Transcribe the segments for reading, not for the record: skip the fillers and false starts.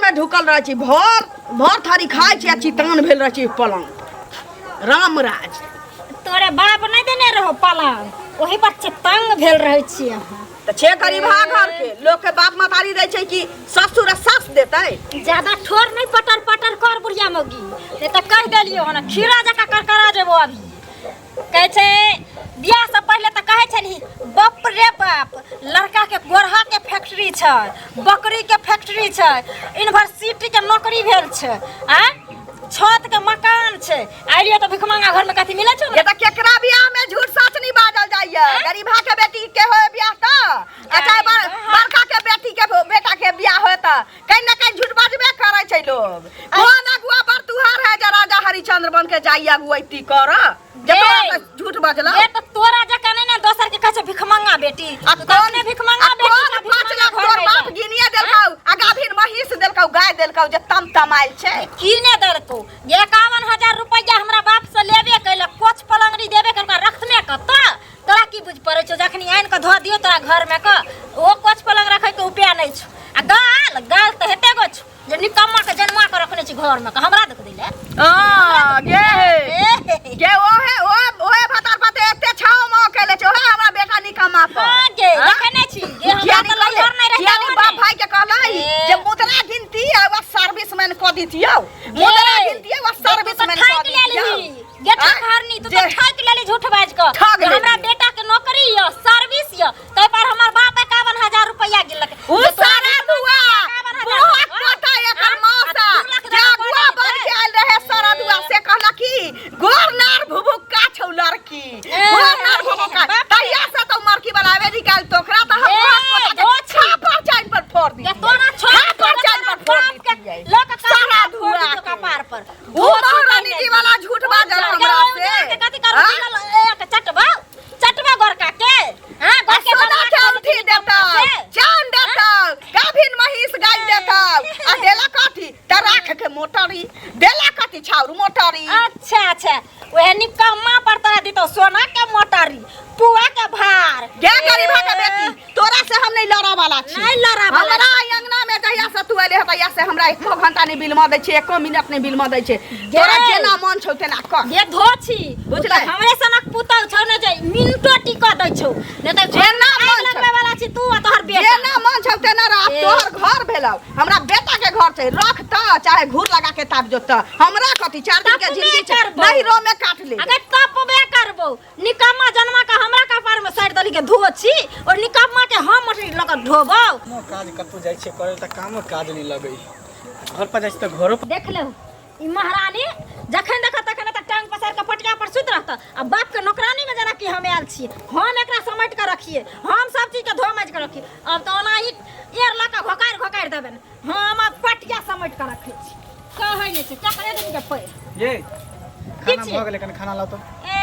में ढुकल रहै छी, भर भर थारी खाइ छी आ चितान भेल रहै छी पलंग पर। रामराज तोरे बाप नहीं देने रहो पलंग, ओही पर चितंग भेल रहै छी अहाँ। तऽ छे गरीबा घर के लोग के बाप महतारी दै छै कि ससुर आ सास देतै। ज्यादा ठोर नहीं पटर पटर कर बुढ़िया मौगी, नहीं तऽ कहि देलियो हन खीरा जकाँ करकरा जेबो। अभी कहै छै बियाह से पहिले तऽ कहै छलही बाप रे बाप लड़का के गोरहा के फैक्ट्री छै, बकरी के फैक्ट्री छै, यूनिवर्सिटी के नौकरी भेल छै, आ छत के मकान छै। आइलियो तऽ भिखमंगा घर में कथी मिलै छौ? ये तऽ केकरा बियाह में झूठ सच नहीं बाजल जाइए। गरीबा के बेटी के होय बियाह तऽ आ चाहे बड़का के बेटी के बेटा के बियाह होय तऽ कहीं ना कहीं झूठ बाजबे करै छै लोग। कोन अगुआ पर तुहार है जे राजा हरिश्चंद्र बन के जाइए अगुआइती कर जे तोरा से झूठ बजला? ए तऽ तोरा जकाँ नहि ने दोसर के कहै छै भिखमंगा बेटी। आ तू तऽ अपने भिखमंगा आ बेटी कोन छऽ, 5 भिखमंगा लाख घर तोर में बाप एलै। गिनिए देलकौ आ गाभिन महींस देलकौ गाय देलकौ जे तम तमाइल छै? कीने देलकौ 51,000 रुपैआ हमरा बाप से लेबे कैलक, कोच पलंगड़ी देबे कैलक, रखने कतऽ? तोरा की बुझ पड़ै छौ? जखनी आनि कऽ धऽ दियौ तोरा घर में कऽ ओ कोच पलंग रखै के उपाय नहि छौ। आ गाल गाल तऽ हेते गो छौ जे निकम्मा के जन्मा के रखने छी घर में, हमरा देख दिले। आ गे गे ओहे ओ ओहे भतार पाते एते छाव माव केले छै ओहे हमरा बेटा निकम्मा पर। हां गे, हाँ? देखे नहि छी गे, हमरा किया तऽ नहीं कहले? लहर नहि किया रहता। नहीं बाप भाई के कहलै ए। जे मुद्रा गिनती आ वह सर्विस मैन क दितियौ, मुद्रा गिनती आ वह सर्विस मैन क ठकि दितियौ। लेलही गे, ठकहरनी, तू तऽ ठकि लेलही झूठ बाजि कऽ ठग जे हमरा लेलियै। बेटा के नौकरी यऽ, सर्विस यऽ, ताहि पर हमर बाप 51,000 रुपैआ गिनलक। उ जे तोरा सारा दुआ 51,000 बहुत हाँ? पता एकर हाँ? मौसा आ 2 लाख जे देलक अगुआ कोना बन देतै? के आयल रहे सरदुआ से कहलक कि गोर नार भुभुक्का छौ लड़की, ए, गोर नार भुभुक्का। बाप रे। तहिया से तो मरकी बनावे निकाल तोकरा तऽ हम ए, बहुत पता के धोछी। छापर चाइन पर फोड़ दी। जे तोरा छोड़ छापर चाइन पर फोड़ बाप के दी। लऽ कऽ सारा कपार फोड़ धुआ दियौ के। कपार पर। उ महारानी जी वाला झूठ बाजल हमरा से। कथी करू? हाँ? एक चटबा चटबा गोरका के, हां, आ गोरके सोना के औंठी देतौ, चान देतौ, गाभिन महींस गाय देतौ आ देला कथी? तऽ राख के मोटरी देला। कथी छाउर मोटरी। अच्छा अच्छा, ओहे निकम्मा पर तोरा दितौ सोना के मोटरी, पुआ के भार। गे गरीबा के बेटी, तोरा से हम नहीं लड़ऽ वाला छी। नहीं लड़ऽ वाला। हमरा ई अंगना में जहिया से तू एले तहिया से हमरा एको घंटा नहीं बिलमा दै छै, एको मिनट नहीं बिलमा दै छै। तोरा जेना मन छौ तेना कर। ये धोछी बुझलै? हमरे सनक पुतौ छौ ने जे मिनटो टिक दै छौ, नहीं तऽ जेना आगि मन छौ। लगबै वाला छी तू आ तोहर बेटा। जेना मन छौ तेना रह। ए। तोहर घर भेलौ, हमरा बेटा के घर छै। रख त चाहे घूर लगा के ताप जो त हमरा कथी? 4 दिन के तपबे जिंदगी छै। करबौ। नहीं रो में काट ले। अगर तपबे करबौ, निकम्मा जन्मा के हमरा कपार में साइड दली के धोछी और निकम्मा के हम मटरी लग ढोबौ। कामो काज कतौ जाइ छियै करै तऽ कामो काज नहि लगै, घर पर जाइ छियै तऽ घरो पर। देख लेहु ई महारानी जखन देखत तखन तऽ टांग पसारि के पटिया पर सुति रहत आ बाप के नौकरानी में जेना कि हम आयल छी, हम एकरा समेट के रखिए, हम सब चीज के धो माजि के रखिए। अब तऽ ओना ही एर लऽ के घोकारि घोकारि देबनि। हम आब पटिया समेट के रखै छी, कहै नहि छै चकरे देबी के पैर। ये खाना छी? भऽ गेलै, कनि खाना लाउ तऽ। ए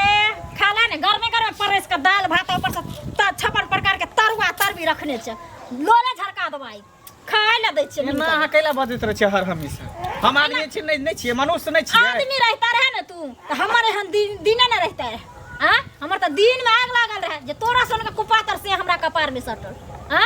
खाला ने गरमे गरमे परसि के दालि भात, ऊपर से 56 प्रकार के तरुआ तरबी रखने छै, लोले झरका देबै। खाय ला दै छियै। एना अहाँ कैला बजैत रहै छियै हर हमेशा? हम आदमी छी नहि? नहि छियै मनुष्य? नहि छियै आदमी रहिता रहे ने तू तऽ हमर एहन दिन दिने ने रहिता रहे। आ हमर तऽ दिन में आग लागल रहे जे तोरा सन के कुपातर से हमरा कपार में सटल। आ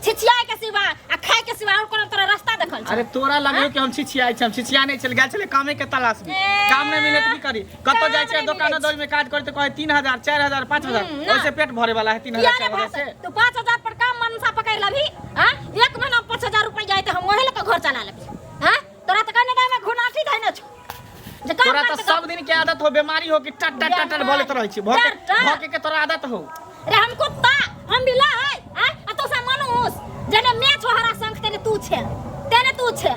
छिछियाए के सिवा आ खाए के सिवा और कोनो तोरा रास्ता देखल छौ? अरे तोरा लगै कि हम छिछियाइ छी, हम छिछिया नहि छल, गेल छलै कामे के तलाश में। ए, काम नहि मिले तऽ की करी? कतौ जाइ छै काम नहि दोकानो मिलै दौरी में काज करी तऽ कहै 3000, 4000, 5000। हम्म, ना। ओहिसे पेट भरे वाला है 3000 किया 4000 ने से? तू 5000 पर काम मनसा पकड़ लेबही? आ एक महीना में 5000 रुपया आयत, हम ओहे लऽ कऽ घर चला लेबही। आ तोरा तऽ कहने दामे घुनाठी धैने छौ जे काम तोरा कर तऽ सब दिन के आदत हो, बीमारी हो कि टट टट टट बोलैत रहै छी, भौके टट, टट। भौके के तोरा आदत हो। रे हम कुत्ता, हम बिला है आ आ तो सा मनुष जेने मैं छो हरा शंख तेने तू छे, तेने तू छे।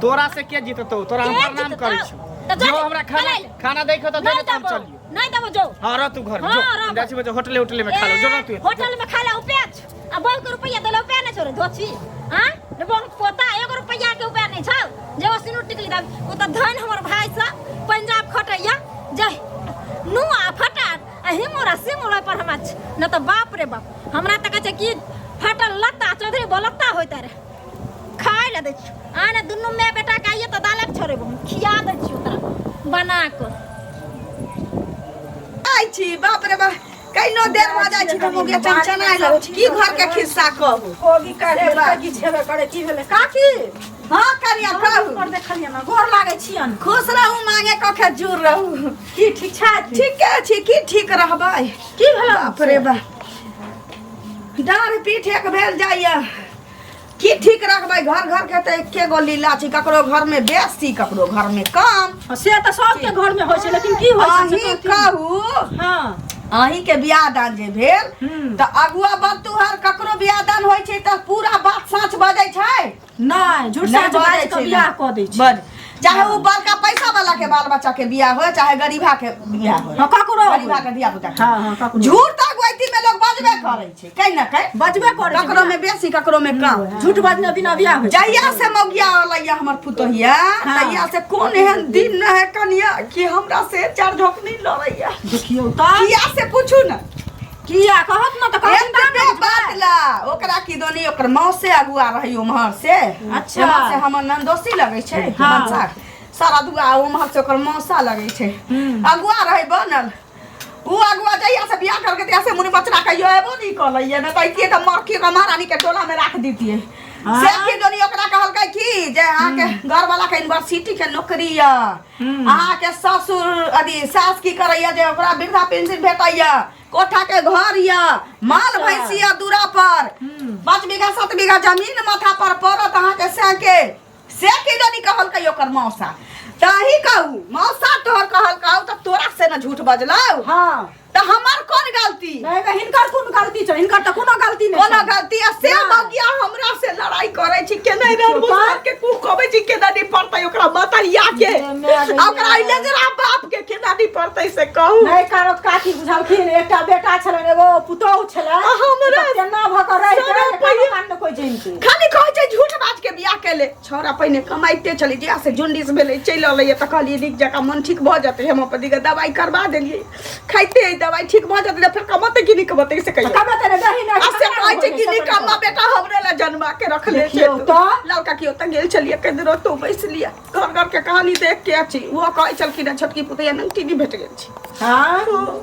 तोरा से के जीततौ? तोरा हम के प्रणाम जीततौ? करै छी। तऽ जो जो हमरा खाना चलै ले। खाना देखो तऽ नहीं देने तऽ हम देबो, चलियो। नहीं देबो जो। हाँ रह तू घर में, हाँ, जो रहबो। जाइ छी बच्चा होटले होटले में खा लो, जो रह तू। होटल में खा ले उपे आ बहु के रुपया देले उपे नहीं छोड़े धोची। हां रे बहु पोता एगो रुपया के उपे नहीं छौ जे ओ सिनूर टिकली दाम। ओ त धन हमर भाई से पंजाब खटैया जे नुआ फटा आ हिमोरा सिमोरा पर हमरा न त बाप रे बाप हमरा त कहै छै कि फटल लत्ता चौधरी बोलत्ता होइत रे। खाय ले दै छियौ आ ने दुनू माय बेटा के आइए तऽ दालक छोड़ेबो, हम खिया दै छियौ तोरा बना कऽ। आइ छी बाप रे बाप, कहिनो देर भऽ जाइ छै तऽ मोगे चनचनाय लगै छै। की घर के खिस्सा कहू? कोबी काटे बाप। की छेबे करे, की भेलै काकी? हाँ कनिया कहू पर देखलियै ना गोर लागै छियन खुश रहू मांगे कखे जुड़ रहू की ठीक छै ठीके छी की ठीक रहबै की भेल बाप रे बाप डाँढ़ पीठ एक भेल जाइए की ठीक रखबै घर घर के तऽ एके गो लीला छै ककरो घर में बेसी ककरो घर में कम से तऽ सबके घर में होइ छै लेकिन की होइ छै से अहीं कहथिन। कहू हाँ अहीं के बियाह दान जे भेल हम्म। तऽ अगुआ बतुहर ककरो बियाह दान होइ छै तऽ पूरा बात साँच बजै छै नहि झूठ नहि साँच बजै बाजि कऽ छै बियाह ने। कऽ दै छै बड चाहे ओ बड़का पैसा वाला के बाल बच्चा के बियाह होय चाहे गरीबा के बियाह होय हाँ, ककरो गरीबा के धिया पुता के हाँ, हाँ, ककरो। झूठ तऽ अगुआइती में लोग बजबे करै छै कहीं ना कहीं बजबे करै छै ककरो में बेसी ककरो में कम झूठ बजने बिना बियाह होइ छै जहिया से मौगिया अलैया हमर पुतोहिया हाँ। तहिया से कोन एहन दिन न है कनिया कि हमरा से चार झोंक नहीं लड़ैया देखियौ तऽ किया से पूछू ना किया कहत न तऽ कहत एतबे बात ला ओकरा की दोनी ओकर मौसे अगुआ रही उम्हर से अच्छा। उम्हर से हमर ननदोसी लगै छै हाँ। मनसा सारा दुआ उम्हर से ओकर मौसा लगै छै अगुआ रही बनल उ अगुआ जहिया से बियाह करके तहिया से मुनि बचरा कहियो एबो नहीं कलैया न तऽ अइतियै तऽ मरखी के महारानी के टोला में राख दितियै हाँ। से की दोनी ओकरा कहलकै की जे अहाँके घरवाला के यूनिवर्सिटी के नौकरी यऽ अहाँके ससुर अथी सास की करैया जे ओकरा वृद्धा पेंशन भेटैया कोठा के घर यऽ माल भैंसी यऽ दूरा पर 5 बीघा 7 बीघा जमीन माथा पर पड़त अहाँके से के से की जानी कहलकै ओकर मौसा ताही कहू मौसा तोहर कहलकौ तऽ तोरा से न झूठ बजलौ हाँ तऽ हमर कोन गलती नहीं नहीं हिनकर कोन गलती छै हिनकर तऽ कोनो गलती नहि कोनो छै। गलती आ से नहि। मौगिया हमरा से लड़ाई करै छी केना देखियौ रे तऽ। के कुह कहबै छी केना नहीं पड़तै ओकरा मतरिया के जे माय गै आ ओकरा माय। लेजरा बाप के केना नहीं पड़तै से कहू नहि करत काकी बुझलखिन एकटा बेटा छलनि एगो पुतोहु छलै आ हमरा तऽ केना भऽ कऽ रहि सारा गेल पहिए- कान कोइ जनिते खाली कहै छै झूठ बाज के बियाह केले छौड़ा पहिने कमाइते छलै जहिया से जॉन्डिस भेलै चलि अलैया तऽ कहलियै नीक जकाँ मन ठीक भऽ जेतै होम्योपैथी के दवाइ करबा देलियै खाइते अइ दवाइ ठीक भऽ जेतै तऽ फेर कमतै कि नहि कमतै से कहियौ कमतै ने दही नहि आ से कहै छै कि निकम्मा बेटा हमरे ला जन्मा के रखले छै देखियौ तऽ। लड़का की ओतऽ गेल छलियै कनि दिन ओतौ बैसलियै घर घर के कहानी देख के अछि ओहो कहै छलखिन हँ छोटकी पुतैया नंगटी नहि भेट गेल छै हँ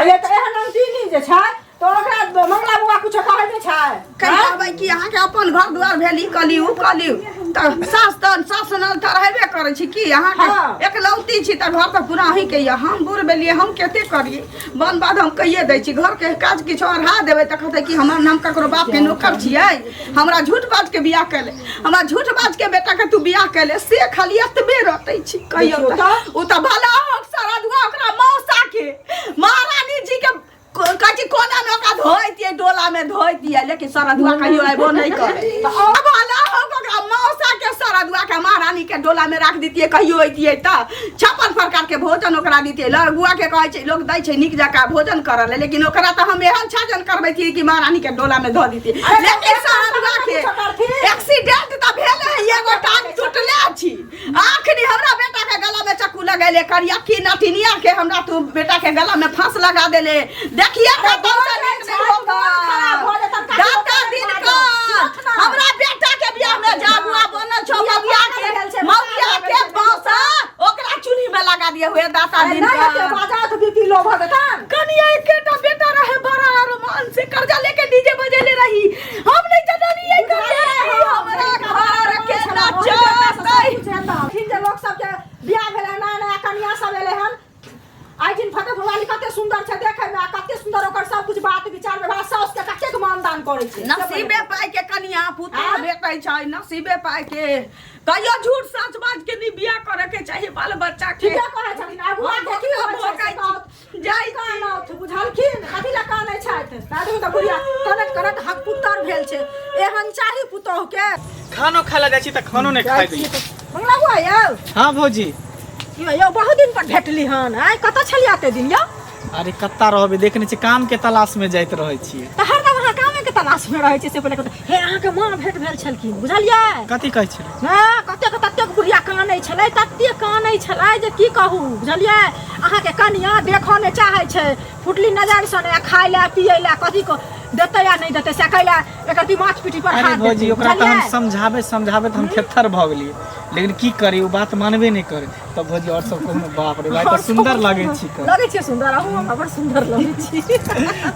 अरे तऽ एहन नमकीनी जे छै तऽ ओकरा मंगला बुआ कुछो कहै नहि छै कहि कहबै कि अहाँके अपन घर दुआर भेल ई कऽ लिउ उ कऽ लिउ तऽ सास तऽ सास ननद तऽ रहबे करै छी की अहाँके हँ। एकलौती छी तऽ घर तऽ पूरा अहीँके यऽ हम बूढ़ भेलियै हम कते करियै बन बाध हम कहिए दै छी घरके काज किछो अढ़ा देबै तऽ कहतै कि हमर हम ककरो बापके नौकर छियै हमरा झूठ बाज के बियाह केले हमरा झूठ बाज के बेटा के तू बियाह केले से खाली एतबे रटै छी कहियौ देखियौ तऽ ओ तऽ भला हो सारा दुआ ओकरा मौसा के महारानी जी के कहै छी कोना मे ओकरा धोइतियै डोला मे धोइतियै लेकिन सारा दुआ कहियो अयबो नहि करे भला हो ओकरा मौसा के सारा दुआ के महारानी के डोला मे राख दितियै कहियो अइतियै तऽ 56 प्रकार के भोजन ओकरा दितियै लगुआ के कहै छै लोग दै छै नीक जकाँ भोजन करऽ ले लेकिन ओकरा तऽ हम एहन छाजन करबैतियै कि महारानी के डोला मे धऽ दितियै अरे लेकिन तऽ सारा दुआ के कुछो करथिन। एक्सीडेंट तऽ भेल है एगो टांग टूटले अछि आखनी हमरा बेटा के गला में चक्कू लगैले करिया की नटिनिया के हमरा तू बेटा के गला में फांस लगा देले देखिए अरे कतौ से बोल नीक छै, नहीं होता बोल खराब भऽ जेतन, काकी दाता ओकरे दिन बाजो। कर सुनत ना। हमरा बेटा के बियाह में जागुआ बनल छौ बियाह मौगिया भेल के छै, मौगिया भेल के छै। बांसा ओकरा चूल्ही में लगा दिए हुए दाता अरे दिन नहि हेतै कर बाजा तऽ बीपी लो भऽ जेतन कनिया एकेटा बेटा रहे बड़ा अरमान से कर्जा लेके डीजे बजेले रही हम नहीं जननी बुझलियै हम, हमरा घर के नचतै फिर जे लोक सबके बियाह भेलै नया नया कनिया सब एलै हन आइ दिन फतेहपुर वाली कते सुंदर छै देखै मे आ कते सुंदर ओकर सब कुछ बात विचार व्यवहार साउस के कतेक मानदान करै छै नसीबे पाइ के कनिया पुतोह आँ? भेटै छै नसीबे पाइ के कहियो झूठ सच बाज के नहीं बियाह करे के चाही बाल बच्चा के ठीके कहै छथिन आगू हम के की होइ छै भोकै से कहत। छी। जाइ कानत बुझलखिन कथी लए कानै छथि दादू तऽ बुढ़िया कनत कनत हक पुतर भेल छै एहन चाही पुतोह के खानो खाय लए जाइ छी तऽ खानो नहि खाइ दै मंगला बुआ यौ हाँ भौजी यौ यौ बहुत दिन पर भेटली हन आइ कतऽ छलियै एते दिन यौ अरे कत्ता रहबै देखने छी काम के तलाश में जाइत रहै छियै तऽ हरदम अहाँ कामे के तलाश में रहै छियै से पहिले कहू हे अहाँके माँ भेट भेल छलखिन बुझलियै कथी कहै छलै हँ कतेक ततेक बुढ़िया कानै छलै ततेक कानै छलै जे की कहू बुझलियै अहाँके कनिया देखऽ नहि चाहै छै फुटली नजरसँ नहि खाय लए पियै लए कथी कह देतै या नहि देतै से कैला एकर दिमाग पीठी पर अरे हाथ भौजी देतै, ओकरा तऽ हम बुझलियै? समझाबै समझाबै तऽ हम थेथर भऽ गेलियै लेकिन की करी ओ बात मानबे नहि करे तब भौजी आओर सब कहू ने बाप रे भाई और तऽ सुन्दर लगै छी कऽ। लगै छियै सुन्दर अहूँ हमरा बड़ सुन्दर लगै छी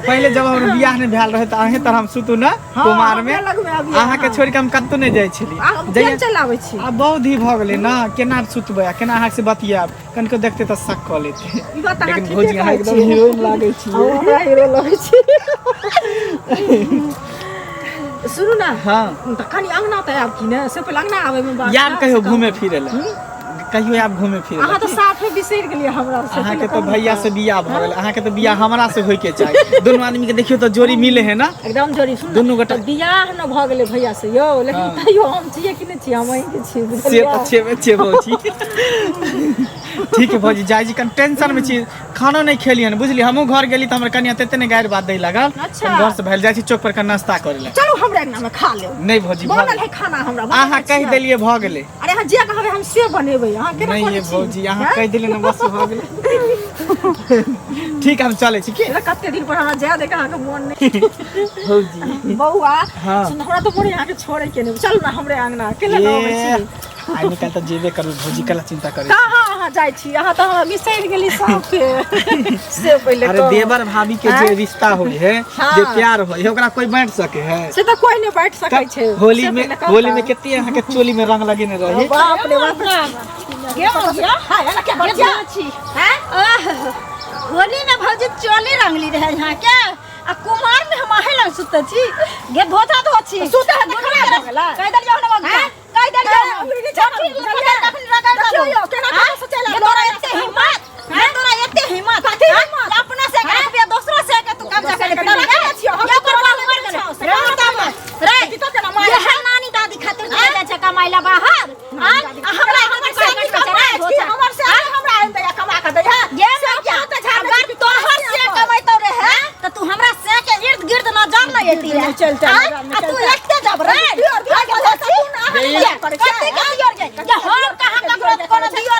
पहिले जब हमर बियाह नहि भेल रहै तऽ अहें तर हम सुतू ने हँ, कुमार में हमरा लगमे अबियै, अहाँके हँ। छोड़ि कऽ हम कतहु नहि जाइ छलियै अहाँ जहिया केहन चलि आबै छी आब बहुत ही भऽ गेलै ने केना सुतबै आ केना अहाँसँ बतियाब कनिको देखते तऽ शक कऽ लेते ई बात अहाँ लेकिन ठीके भौजी अहाँ कहै एकदम छियै। हीरोइन लागै छियै अहूँ हमरा हीरो लगै छी सुनू ने हँ तऽ कनि अङ्गना तऽ आयब कि ने से पहिले अङ्गना आबैमे बात यार छै, कहियो से घूमे कहू। फिरे लए कहियो आब घूमे फिरे अहाँ तऽ साफे बिसरि गेलियै हमरा से अहाँके पहिले तऽ कहू भैया से बियाह भऽ गेल अहाँके तऽ बियाह हमरा से होइके चाही दुनू आदमी के देखियौ तऽ जोड़ी मिले है ना एकदम जोड़ी सुन दुनू गोटा- तऽ बियाह न भऽ गेलै भैया से यौ लेकिन हँ। तैयो हम छियै कि नहि छियै हम अहीं के छियै से बुझलियै तऽ छेबे छे भौजी ठीक है भौजी जाइ छी कनि टेंशन में छी खानो नहि खेलियै हन बुझलियै हमहूँ घर गेली तऽ हमर कनिया तते ने गारि बात दै लागल अच्छा। हम घर से भैल जाइ छी चौक पर के नाश्ता करे लए चलू हमरा अंगना में खा लेब नहि भौजी भऽ बनल गेल। है खाना हमरा बनल अहाँ है कहि छियै। देलियै भऽ गेलै अरे अहाँ जे कहबै हम से बनेबै अहाँ केना नहीं करै ये छी भौजी अहाँ हैं? कहि देलियै ने बस भऽ गेलै ठीक हम चलै छी की एना कते दिन पर हमरा जाय देके अहाँके मोन नहि भौजी बौआ हाँ। सुन हमरा तऽ मोन अहाँके छोड़े के नहि चल ना हमरे अंगना केला ना अबै छी आइ निकाल तऽ जेबे करबै भौजी कला चिंता करै छी? कहाँ अहाँ जाइ छी अहाँ तऽ हमरा बिसरि गेली साफे से पहिले अरे कहू। देवर भाभी के जे आँय? रिश्ता होइ है हाँ। जे प्यार होइ है ओकरा कोई बांट सके है से तऽ कोई नहि बाँटि सकै छै होली से में पहिले कहू होली तऽ। में कते अहाँ के चोली में रंग लगेने रहे बाप रे बाप के भौजिया हाय एना के के बचिया छी हैं होली में भौजी चोली रंगली रहे यहाँ के आ कुमार में हम अहे लग सुते छी गे धोता धो छी सुते है तऽ खराब भऽ गेलै। कहि देलियौ ने मौगी हैं? कहि देलियौ हैं? अंग्रेजी छाप बुझलियै? तखन रगड़ देखियौ देबौ यौ, केना केना से चलि ये आब तोरा लड़ाइ एते हिम्मत ये तोरा एते हिम्मत कथी हैं? हिम्मत? अपना से के रुपया दोसरो से के तू कब्जा दोसर कर के रखने छियौ, हम ये तो तोर तोरा बाप मर लगने गेलै छौ, से रे कहाँ मत रे की तो केना मारै ये है नानी दादी खातिर चल जाइ छै कमाइ ला बाहर आँ? आ हमरा हमर से हमर की कमाइ छी, हमर से हमरा आनि दैया कमा कऽ दैया ये से भैया, अपना तऽ झाड़ने अगर छी, तोहर से कमाइतो रहे त तू हमरा से के इर्द गिर्द नजर न एती रहे नहीं चलते, आँ? नजर नहीं आ तू चलते। एकते जब रे दियर, दियर, आगे दियर, धोती? तू ना अहाँ ये, दियर करै छियै, कते के दियर गे? ये हम कहाँ ककरो कोनो दियर